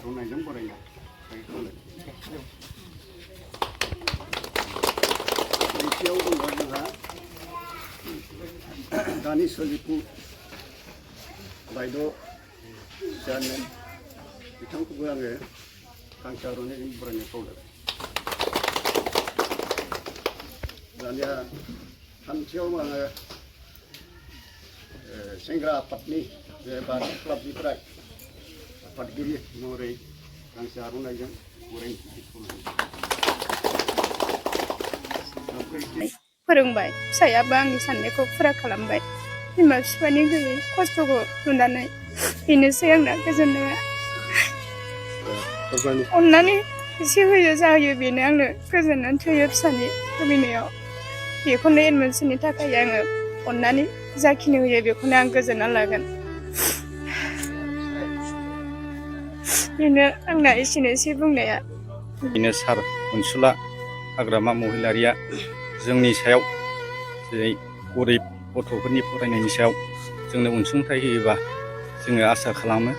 आर'नाइजों बरायनाय नैथियाव दङ जोंहा दानि सोलिफु बायद' चेयारमेन बिथांखौबो आङो गांसे आर'नाइजों बरायनो खावलायबाय। दानिया थामथियाव आङो सेंग्रा आफादनि बे बाथौ क्लाबनिफ्राय आफादगिरि महरै गांसे आर'नाइजों बरायनो खावलायबाय। फोरोंबाय फिसायाबो आंनि साननायखौ फुरा खालामबाय। बिमा बिफानि गैयै खस्थ'खौ नुनानै बेनोसै आंना गोजोननाया। अननानै एसे होयो जा होयो बेनो आंनो गोजोननानै थोयो फिसानि लुबैनायाव। बेखौनो एडमिसननि थाखाय आङो अननानै जाखिनि होयो बेखौनो आं गोजोनना लागोन। बेनो आंना एसेनोसै बुंनाया। बेनो सार अनसुला हाग्रामा महिलारिया जोंनि सायाव जेरै गरिब गथ'फोरनि फरायनायनि सायाव जोंनो अनसुंथाइ होयोबा जोङो आसा खालामो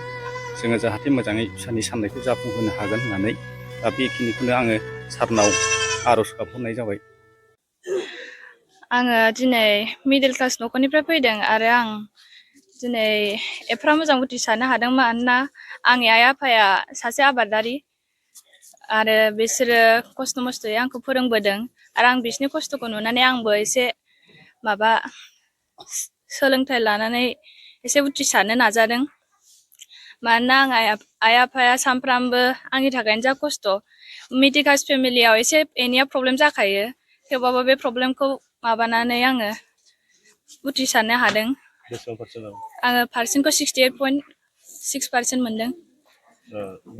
जोङो जाहाथे मोजाङै फिसानि साननायखौ जाफुंहोनो हागोन होननानै दा बेखिनिखौनो आङो सारनाव आर'ज गाबहरनाय जाबाय। आङो दिनै मिडल क्लास न'खरनिफ्राय फैदों आरो आं दिनै एफा मोजां उथ्रिसारनो हादों मानोना आंनि आइ आफाया सासे आबादारि आरो बिसोरो खस्थ' मस्थ'यै आंखौ फोरोंबोदों आरो आं बिसोरनि खस्थ'खौ नुनानै आंबो एसे माबा सोलोंथाइ लानानै एसे उथ्रिसारनो नाजादों। मानोना आं आइ आफाया सानफ्रामबो आंनि थाखायनो जा खस्थ'। मिडल क्लास फेमिलियाव एसे एनैया प्रब्लेम जाखायो थेवबाबो बे प्रब्लेमखौ माबानानै आङो उथ्रिसारनो हादों। आङो पारसेन्टखौ 68.6% मोनदों।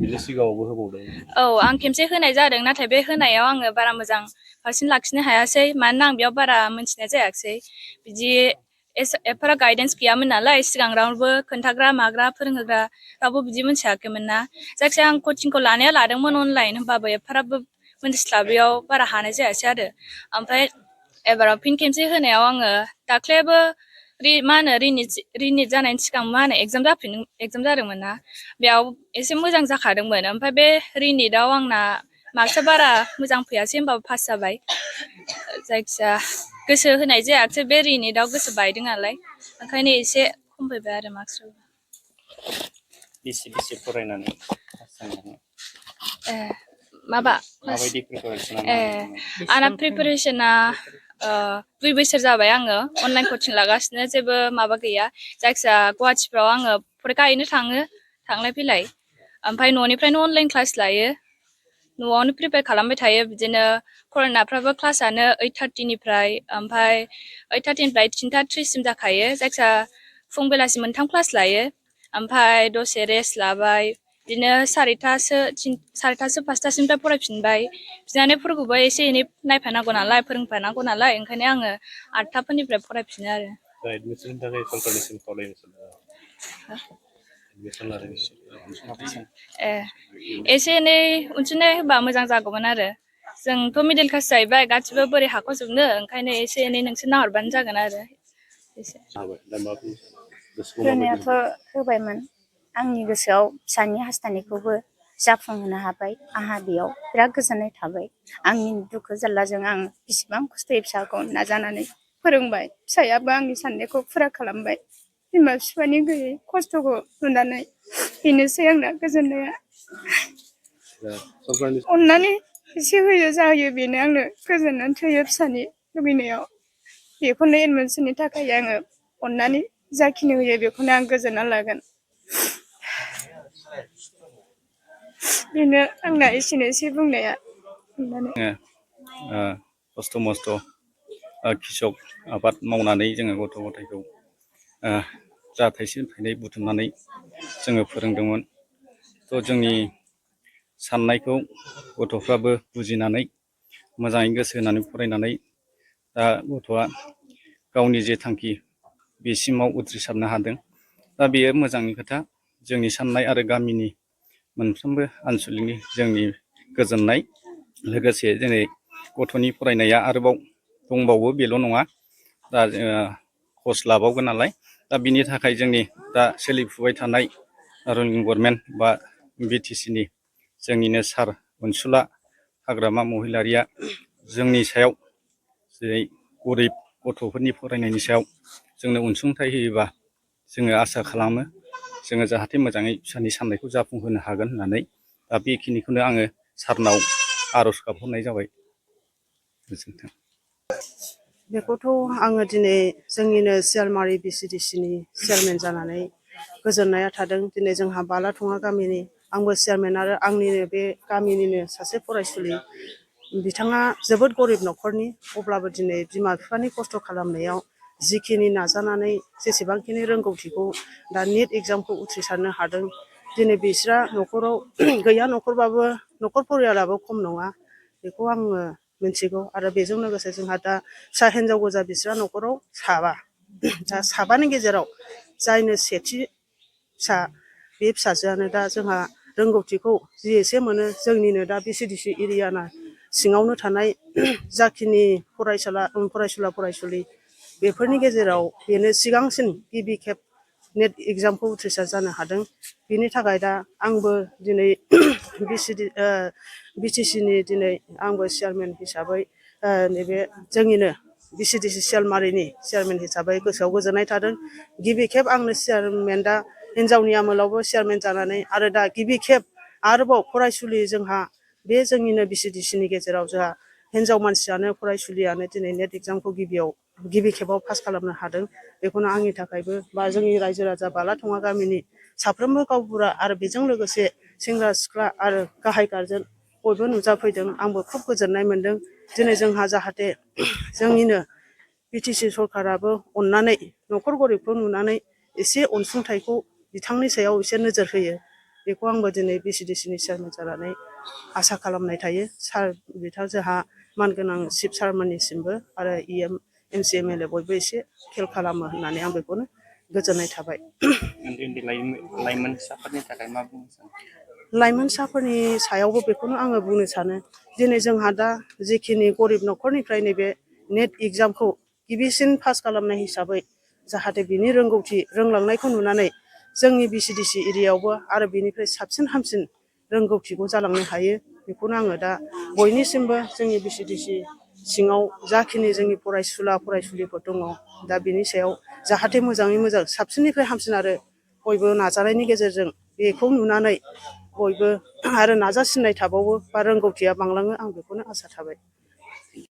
बिनि सिगाङावबो होबावदों? औ आं खेमसे होनाय जादों नाथाय बे होनायाव आङो बारा मोजां पारसेन्ट लाखिनो हायासै मानोना आं बेयाव बारा मोनथिनाय जायाखिसै। बिदि एफारा गाइडेन्स गैयामोन नालाय सिगां रावबो खोन्थाग्रा माग्रा फोरोंहोग्रा रावबो बिदि मोनथियाखैमोन ना। जायखिजाया आं कचिंखौ लानाया लादोंमोन अनलाइन होमबाबो एफाराबो मोनथिस्लाबैयाव बारा हानाय जायासै आरो। ओमफ्राय एबाराव फिन खेमसे होनायाव आङो दाख्लैबो रिनिट जानायनि सिगां एगजाम जादोंमोन ना बेयाव एसे मोजां जाखादोंमोन। ओमफ्राय बे रिनिटआव आंना मार्क्सआ बारा मोजां फैयासै होमबाबो पास जाबाय। जायखिजाया गोसो होनाय जायाखिसै बे रिनिटआव गोसो बायदों नालाय ओंखायनो एसे खम फैबाय आरो मार्क्सआव। बेसे फरायनानै पास जानाय? माबायदि प्रिपारेसन? आंना प्रिपारेसना 2 बोसोर जाबाय आङो अनलाइन कचिं लागासिनो जेबो माबा गैया। जायखिजाया गुवाहाटिफ्राव आङो फरिखा हैनो थाङो थांलाय फैलाय। ओमफ्राय न'निफ्रायनो अनलाइन क्लास लायो। न'आवनो प्रिपेयार खालामबाय थायो बिदिनो फरायनायफ्राबो क्लासआनो 8:30निफ्राय ओमफ्राय 8:30निफ्राय 3:30सिम जाखायो। जायखिजाया फुं बेलासि 3 क्लास लायो ओमफ्राय दसे रेस्ट लाबाय बिदिनो 4:30 5:00सिमनिफ्राय फरायफिनबाय। बिनानावफोरखौबो एसे एनै नायफानांगौ नालाय फोरोंफानांगौ नालाय ओंखायनो आङो 8:00फोरनिफ्राय फरायफिनो आरो। एडमिसननि थाखाय सरकारनिसिम खावलायनो एसे एनै अनसुंथाइ होबा मोजां जागौमोन आरो। जोंथ' मिडिल क्लास जाहैबाय गासिबो बोरै हाख'जोबनो ओंखायनो एसे एनै नोंसोर नाहरबानो जागोन आरो। होनायाथ' होबायमोन। आंनि गोसोआव फिसानि हास्थायनायखौबो जाफुंहोनो हाबाय। आंहा बेयाव बिराद गोजोननाय थाबाय। आंनि दुखु जारलाजों आं बिसिबां खस्थ'यै फिसाखौ नाजानानै फोरोंबाय फिसायाबो आंनि साननायखौ फुरा खालामबाय। बिमा बिफानि गैयै खस्थ'खौ नुनानै बेनोसै आंना गोजोननाया। अननानै एसे होयो जा होयो बेनो आंनो गोजोननानै थोयो फिसानि लुबैनायाव। बेखौनो एडमिसननि थाखाय आङो अननानै जाखिनि होयो बेखौनो आं गोजोनना लागोन। बेनो आंना एसेनोसै बुंनाया। खस्थ' मस्थ' कृषक आबाद मावनानै जोङो गथ' गथायखौ जा थाइसे थाइनै बुथुमनानै जोङो फोरोंदोंमोन। थ' जोंनि साननायखौ गथ'फ्राबो बुजिनानै मोजाङै गोसो होनानै फरायनानै दा गथ'आ गावनि जे थांखि बेसिमाव उथ्रिसारनो हादों। दा बेयो मोजांनि खोथा। जोंनि साननाय आरो गामिनि मोनफ्रोमबो आनसलिकनि जोंनि गोजोननाय। लोगोसे दिनै गथ'नि फरायनाया आरोबाव दंबावो बेल' नङा। दा कर्स लाबावगोन नालाय दा बिनि थाखाय जोंनि दा सोलिफुबाय थानाय रुलिं गभर्नमेन्ट बा BTC-नि जोंनिनो सार अनसुला हाग्रामा महिलारिया जोंनि सायाव जेरै गरिब गथ'फोरनि फरायनायनि सायाव जोंनो अनसुंथाइ होयोबा जोङो आसा खालामो जोङो जाहाथे मोजाङै फिसानि साननायखौ जाफुंहोनो हागोन होननानै दा बेखिनिखौनो आङो सारनाव आर'ज गाबहरनाय जाबाय। गोजोन्थों। बेखौथ' आङो दिनै जोंनिनो सियालमारि BCDC-नि चेयारमेन जानानै गोजोननाया थादों। दिनै जोंहा बालाथङा गामिनि आंबो चेयारमेन आरो आंनिनो बे गामिनिनो सासे फरायसुलि। बिथाङा जोबोद गरिब न'खरनि, अब्लाबो दिनै बिमा बिफानि खस्थ' खालामनायाव जिखिनि नाजानानै जेसेबांखिनि रोंगौथिखौ दा नेट एग्जामखौ उथ्रिसारनो हादों। दिनै बिस्रा न'खराव गैया न'खरबाबो न'खर परियालाबो खम नङा, बेखौ आङो मिथिगौ। आरो बेजों लोगोसे जोंहा दा फिसा हिन्जाव गोजा बिस्रा न'खराव साबा। दा साबानि गेजेराव जायनो सेथि फिसा, बे फिसाजोआनो दा जोंहा रोंगौथिखौ जि एसे मोनो जोंनिनो दा BCDC एरियाना सिङावनो थानाय जाखिनि फरायसुला फरायसुलि बेफोरनि गेजेराव बेनो सिगांसिन गिबि खेब नेट एग्जामखौ उथ्रिसार जानो हादों। बिनि थाखाय दा आंबो दिनै BTC-नि दिनै आंबो चेयारमेन हिसाबै नैबे जोंनिनो BCDC सियालमारिनि चेयारमेन हिसाबै गोसोआव गोजोननाय थादों। गिबि खेब आंनो चेयारमेन, दा हिन्जावनि आमोलावबो चेयारमेन जानानै आरो दा गिबि खेब आरोबाव फरायसुलि जोंहा बे जोंनिनो BCDC-नि गेजेराव जोंहा हिन्जाव मानसियानो फरायसुलियानो दिनै नेट एग्जामखौ गिबि खेबाव पास खालामनो हादों। बेखौनो आंनि थाखायबो बा जोंनि रायजो राजा बालाथङा गामिनि साफ्रोमबो गावबुरा आरो बेजों लोगोसे सेंग्रा सिख्ला आरो गाहाय गारजेन बयबो नुजाफैदों। आंबो खुब गोजोननाय मोनदों। दिनै जोंहा जाहाथे जोंनिनो BTC सरकाराबो अननानै न'खर गरिबखौ नुनानै एसे अनसुंथाइखौ बिथांनि सायाव एसे नोजोर होयो। बेखौ आंबो दिनै BCDC-नि चेयारमेन जानानै आसा खालामनाय थायो। सार बिथां जोंहा मानगोनां चिफ सारमोननिसिमबो आरो MC MLA बयबो एसे खेल खालामो होननानै आं बेखौनो गोजोननाय थाबाय। उन्दै उन्दै लाइमोनसाफोरनि थाखाय मा बुंनो सानो? लाइमोनसाफोरनि सायावबो बेखौनो आङो बुंनो सानो, दिनै जोंहा दा जिखिनि गरिब न'खरनिफ्राय नैबे नेट एग्जामखौ गिबिसिन पास खालामनाय हिसाबै जाहाथे बिनि रोंगौथि रोंलांनायखौ नुनानै जोंनि BCDC एरियायावबो आरो बिनिफ्राय साबसिन हामसिन रोंगौथिखौ जालांनो हायो। बेखौनो आङो दा बयनिसिमबो जोंनि BCDC सिङाव जाखिनि जोंनि फरायसुला फरायसुलिफोर दङ, दा बिनि सायाव जाहाथे मोजाङै मोजां साबसिननिफ्राय हामसिन आरो बयबो नाजानायनि गेजेरजों बेखौ नुनानै बयबो आरो नाजासिननाय थाबावो बा रोंगौथिया बांलाङो, आं बेखौनो आसा थाबाय।